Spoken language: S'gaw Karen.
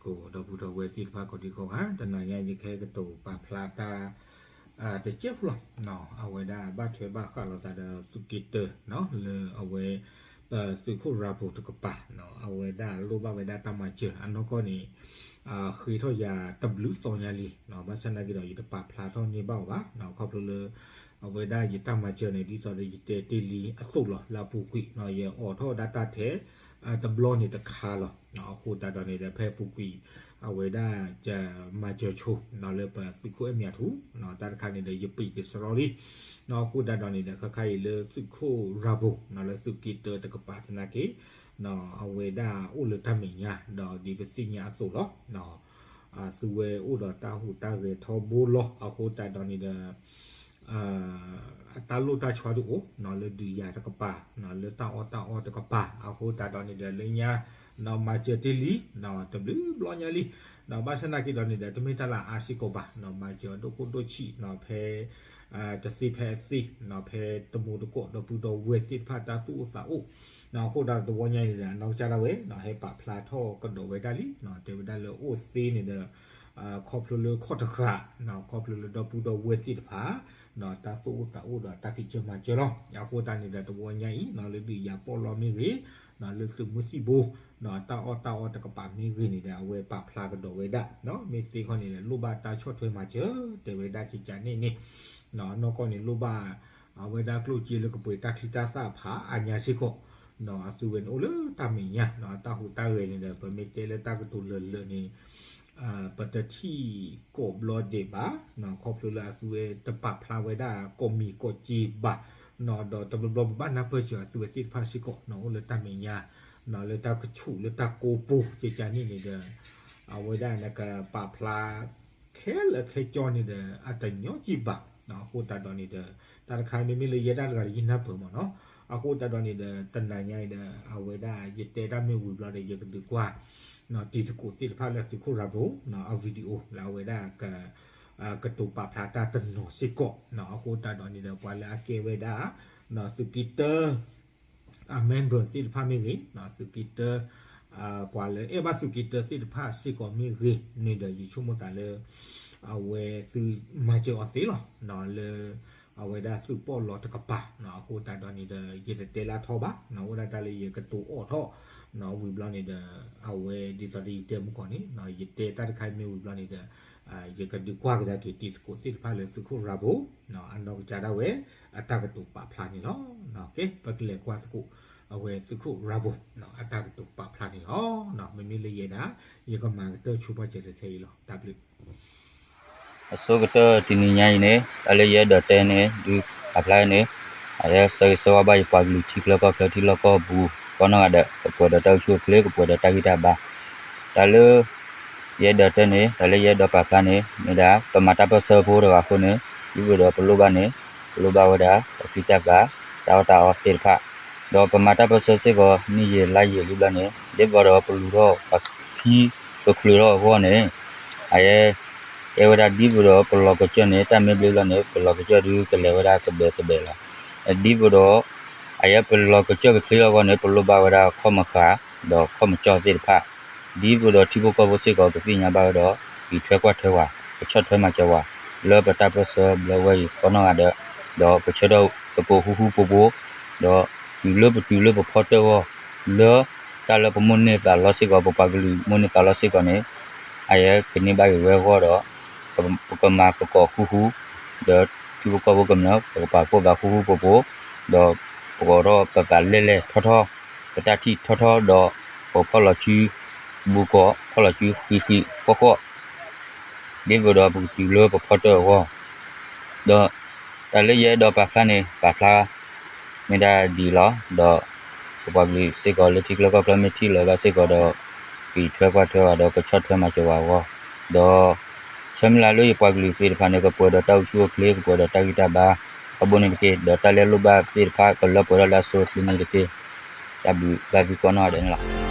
ကိးဒီပုၢ်ဒီဝဲၢ်သ့ၣ်တဖၣ်ကိးဒံကိးဂၤ တနၤညါယကဟဲကတိၤပာ်ဖျါတၢ် တကဲးဖိလီၤ. အဝဲဒၣ်ဘၣ်ထွဲဘၣ်ဃးလိာ်သးဒီးသုးက့တၢနီၤ လၢအဝဲ ပသုးခိၣ်ရၤဘိတကပၤ အဝဲဒၣ်လိၣ်ဘၣ်ဝဲဒၣ်တၢ်မၤစၢၤ အနီၢ်ကီၢ်န့ၣ် ဃ့ထီၣ်ယၤတဘျုးသီညါလံ. ဘၣ်ဆၣ်နာ်က့ဒီး ယတပာ်ဖျါထီၣ်န့ၢ်ဘၣ်အီၤဘၣ် ခီဖျိလၢ အဝဲဒၣ်ယတၢ်မၤစၢၤန့ၣ် ဒ်သိးဒီးယတဲတ့ၢ်လံအသိးလီၤ လၢအပူၤကွံာ် ယအိးထီၣ်ဒၣ်တၢ်ထဲ တဘျီန့ၣ်တခါလီၤ. အဃိသတးဒီးန့ၣ်ဒီး ဖဲအပူၤကွံာ် အဝဲဒၣ်ယမၤစၢၤဆိ လၢပသုးခိၣ်အဲၣ်မၠးထူ တၢ်တခါန့ၣ်ဒီး ယပံးကစရီလံ. အဃိသတးဒီးန့ၣ်ဒီး ခါခါအံၤလၢသုးခိၣ်ရၤဘိ လၢသုးက့တၢတကပၤသနာ်က့ အဝဲဒၣ်အိၣ်လၢတၢ်မဲာ်ညါ ဒီးဒ်ပသ့ၣ်ညါအသိးလီၤ. အသုဝဲအိၣ်ဒီးတၢ်ဟူးတၢ်ဂဲၤထီဘိလီၤ. အဃိသတးဒီးန့ၣ်ဒီး အတၢ်လိၣ်တၢ်ဆှီတအိၣ် လၢဒုးယၤတကပၤ လၢတၢ်အီၣ်တၢ်အီတကပၤ အဃိသတးဒီးန့ၣ်ဒီး လၢညါ မၤစၢၤတ့ၢ်လံ တဘျုးဘျီညါလံ. ဘၣ်ဆၣ်နာ်က့ဒီးန့ၣ်ဒီး တမ့ၢ်တၢ်လၢအါစ့ၢ်ကီးဘၣ် မၤစၢၤအီၤဒိၣ်ခိၣ်ဒိၣ်ဆံး ဖဲ တသ့ဖဲအသ့ ဖဲတမူတကိးဒီပုၢ်ဒီဝဲၢ်သ့ၣ်တဖၣ်တၢ်သူၣ်အိၣ်သးအိၣ် အဃိဒီးတဝီညါအံၤန့ၣ်ဒီး အနီၢ်ကစၢ်ဒၣ်ဝဲ ဟဲပာ်ဖျါထီၣ်ကဒီးဝဲဒၣ်လံ တဲဝဲဒၣ်လၢအိၣ်သ့န့ၣ်ဒီး ခီဖျိလၢခီၣ်တဃာ် ခီဖျိလၢဒီပုၢ်ဒီဝဲၢ်သ့ၣ်တဖၣ် တၢ်သူၣ်အိၣ်သးအိၣ်ဒီးတၢ်ဖံးစၢၤမၤစၢၤလီၤ. အဃိသတးန့ၣ်ဒီးတဝီညါအံၤ လၢဒုးယၤပီၣ်လီမ့ၢ်ဂ့ၤ လၢသုးမုၢ်သံၣ်ဘိ တၢ်အီၣ်တၢ်အီတကပၤမ့ၢ်ဂ့ၤန့ၣ်ဒီး အဝဲပာ်ဖျါကဒီးဝဲဒၣ် မ့ၢ်သ့ခီန့ၣ်ဒီး လိၣ်ဘၣ်တၢ်ဆီၣ်ထွဲမၤစၢၤ တဲဝဲဒၣ်ကကန့ၣ်န့ၣ် နီၢ်ကီၢ်န့ၣ်လိၣ်ဘၣ် အဝဲဒၣ်ကျိၣ်စ့လၢကပှဲၤတၢ်ချံတၢ်သၣ်ဖးအါညါစ့ၢ်ကီး အသုဝဲန့ၣ်အိၣ်လၢတၢ်မဲာ်ညါ တၢ်ဟူးတၢ်ဂဲၤန့ၣ်ဒီး ပမ့ၢ်တဲလၢတၢ်ကတိၤလၢာ်လၢာ်န့ၣ် ပတထံၣ်ကိးဘျီဒဲးဘၣ် ခီဖျိလၢအသုဝဲတပာ်ဖျါဝဲဒၣ်ကိးမံၤကိးစ့ဘၣ် ဒီးတဘျီဘျီပဘၣ်နၢ်ပၢၢ်စၢၤအသုဝဲသ့ၣ်တဖၣ်စ့ၢ်ကီး အိၣ်လၢတၢ်မဲာ်ညါ လၢတၢ်ကဆူးလၢတၢ်ကိးပူၤ ကကန့ၣ်န့ၣ်ဒီး အဝဲဒၣ်နကပာ်ဖျါ ခဲလၢာ်ခဲဆ့န့ၣ်ဒီး အတညီကံဘၣ် အဃိသတးဒီးန့ၣ်ဒီး တၢ်တခါမ့မ့ၢ်လၢယဲဒၣ်တဂၤဒီးယနၢ်ပၢၢ်မ့ၢ်နီၤ အဃိသတးဒီးန့ၣ်ဒီး တနၤညါအံၤဒီး အဝဲဒၣ်ယတဲတၢ်မ့ၢ်ဝံၤဘျီဒီး ယကဒုးကွၢ် တံၤသကိးသ့ၣ်တဖၣ်လၢသုးခိၣ်ရၤဘိ အ video လၢအဝဲဒၣ် ကတိၤပာ်ဖျါတၢ်တနီၤစ့ၢ်ကီး အဃိသတးဒီးန့ၣ်ဒီး ပှၤလၢအကဲဝဲဒၣ် သုးက့တၢ အ member သ့ၣ်တဖၣ်မ့ၢ်ဂ့ၤ သုးက့တၢ ပှၤလၢအဲၣ်ဘၣ်သုးက့တၢသ့ၣ်တဖၣ်စ့ၢ်ကီးမ့ၢ်ဂ့ၤန့ၣ်ဒီး ယဆိကမိၣ်သးလၢ အဝဲသုမၤစၢၤအီၤသ့လီၤ လၢ အဝဲဒၣ်သုးပီၣ်လီၤတကပၤ အဃိသတးဒီးန့ၣ်ဒီး ယတတဲလၢထီဘၣ် အိၣ်ဒၣ်တၢ်လၢယကတိၤအိးထီၣ် ဝံၤဘျီန့ၣ်ဒီး အဝဲဒ်သိးဒီးယတဲမုၢ်ကီၢ်န့ၣ် ယတဲတၢ်တခါမ့ၢ်ဝံၤဘျီန့ၣ်ဒီး ယကဒုးကွၢ်ကဒါက့ၤတံၤသကိးသ့ၣ်တဖၣ်လၢသုးခိၣ်ရၤဘိ အနီၢ်ကစၢ်ဒၣ်ဝဲ အတၢ်ကတိၤပာ်ဖျါန့ၣ်လီၤ. ကဲ ပကလဲၤကွၢ်သကိး အဝဲသုးခိၣ်ရၤဘိ အတၢ်ကတိၤပာ်ဖျါန့ၣ်လီၤ. မ့မ့ၢ်လၢယဲဒၣ် ယကမၤကတၢၢ်ဆိပာ်စၢၤတထဲအံၤလီၤ. တၢ်ဘျုး အဆိကတၢၢ်တနံၤညါအံၤန့ၣ် တၢ်လၢယအဲၣ်ဒိးတဲန့ၣ် ဒုးပာ်ဖျါန့ၣ် အဝဲဆၢဂ့ၤဆၢဝါဘၣ်ယပှၤကလုာ်ထံချၢကီၢ်ချၢထံလီၢ်ကီၢ်ပူၤ ကိးနီၢ်ဂၤဒဲး ကပှဲၤဒီးတၢ်အိၣ်ဆူၣ်အိၣ်ချ့ ကပှဲၤဒီးတၢ်ဂံၢ်တၢ်ဘါ တၢ်လၢ ယအဲၣ်ဒိးတဲန့ၣ် တၢ်လၢယအဲၣ်ဒိးပာ်ဖျါန့ၣ် မ့ၢ်ဒၣ် ပမၤတၢ်ပၢၢ်ဆၢဖိတဂၤအဃိန့ၣ် ဒ်သိးဒီးပလိၣ်ဘၣ်န့ၣ် ပလိၣ်ဘၣ်ဝဲဒၣ် တၢ်ချံတၢ်သၣ် တၢ်အီၣ်တၢ်အီသ့ၣ်တဖၣ် ဒီးပမၤတၢ်ပၢၢ်ဆၢစ့ၢ်ကီး နံၣ်ယံာ်လါယံာ်လံဘျီန့ၣ် ဒ်သိးဒီးပလူၤထီၣ်ပခံပချုးထီၣ်အဂီၢ်န့ၣ် အယဲ တဲဝဲဒၣ်ဒ်သိးဒီးပလီၤကစၢၢ်န့ၣ် တၢ်မ့ၢ်ဘျ့ဘျီန့ၣ် ပလီၤကစၢၢ်ဒုးကလဲၤဝဲဒၣ်ကဘဲးကဘဲးလီၤ. ဒ်သိးဒီး အယဲပလီၤကစၢၢ်ကချ့ထီၣ်အဂီၢ်န့ၣ် ပလိၣ်ဘၣ်ဝဲဒၣ်ခီၣ်မဃာ် ဒီးခီၣ်မကၠီၣ်သ့ၣ်တဖၣ် ဒ်သိးဒီးထံဖိကီၢ်ဖိစ့ၢ်ကီးကသ့ၣ်ညါဘၣ်ဝဲဒီး က့ၤထွဲကွၢ်ထွဲဝဲ ကဆီၣ်ထွဲမၤစၢၤဝဲ လၢပတၢ်ပၢၢ်ဆၢဘျီဝဲအံၤကိးနီၢ်ဂၤဒဲး ဒီးပဆၢထၢၣ်ကပိာ်ဃူဃူဖိးဖိး ဒီးတုၤလၢပတုၤလၢပဖီတၢၣ်အဂီၢ် လၢတၢ်လၢပမိၣ်န့ၢ်သးလီစ့ၢ်ကီး ပပှၤကလုာ်မိၣ်န့ၢ်သးလီစ့ၢ်ကီးန့ၣ် အယဲကန့ၢ်ဘၣ်က့ၤဝဲအဂီၢ်ဒီး ပကမၤကကိးဃူဃူ ဒီးထံဖိကီၢ်ဖိကမျၢၢ် ပကပာ်ဖှိၣ်သးဃူဃူဖိးဖိး ဒီးပကအိးထီၣ်ပသးလဲၢ်လဲၢ်ထီထီၣ် ပတၢ်ထံၣ်ထီထီၣ်ဒီး ပဖီၣ်လီၤစု ဘူးကီး ဖီၣ်လီၤစုဃံးဃံးဃီဃီ ဒ်သိးဒီးပကတုၤလၢပဖီတၢၣ်အဂီၢ် ဒီးတၢ်လၢယအဲၣ်ဒိးပာ်ဖျါန့ၣ် ပာ်ဖျါ မ့ၢ်ဒၣ်ဒ်အံၤလီၤ. ဒီးပပှၤကလုာ်စ့ၢ်ကီးလၢထံချၢကီၢ်ချၢမ့ၢ်ထံၣ်လီၤဘၣ်စ့ၢ်ကီးဒီး က့ၤထွဲကွၢ်ထွဲဝဲဒီးကဆီၣ်ထွဲမၤစၢၤဝဲအဂီၢ် ဒီး ဆၢမုၢ်လၢ်လၢယပှၤကလုာ်သ့ၣ်တဖၣ်န့ၣ် ကပှဲၤဒီးတၢ်အိၣ်ဆူၣ်အိၣ်ချ့ ကပှဲၤဒီးတၢ်ဂံၢ်တၢ်ဘါ အဘိန့ၣ်တက့ၢ်. ဒီးတၢ်လၢလိၣ်ဘၣ်သ့ၣ်တဖၣ်ကလၢပှဲၤထီၣ်လၢအဆိအချ့န့ၣ်တက့ၢ်. တၢ်ဘျုးဘၣ်သုကိးနီၢ်ဂၤဒဲးန့ၣ်လီၤ.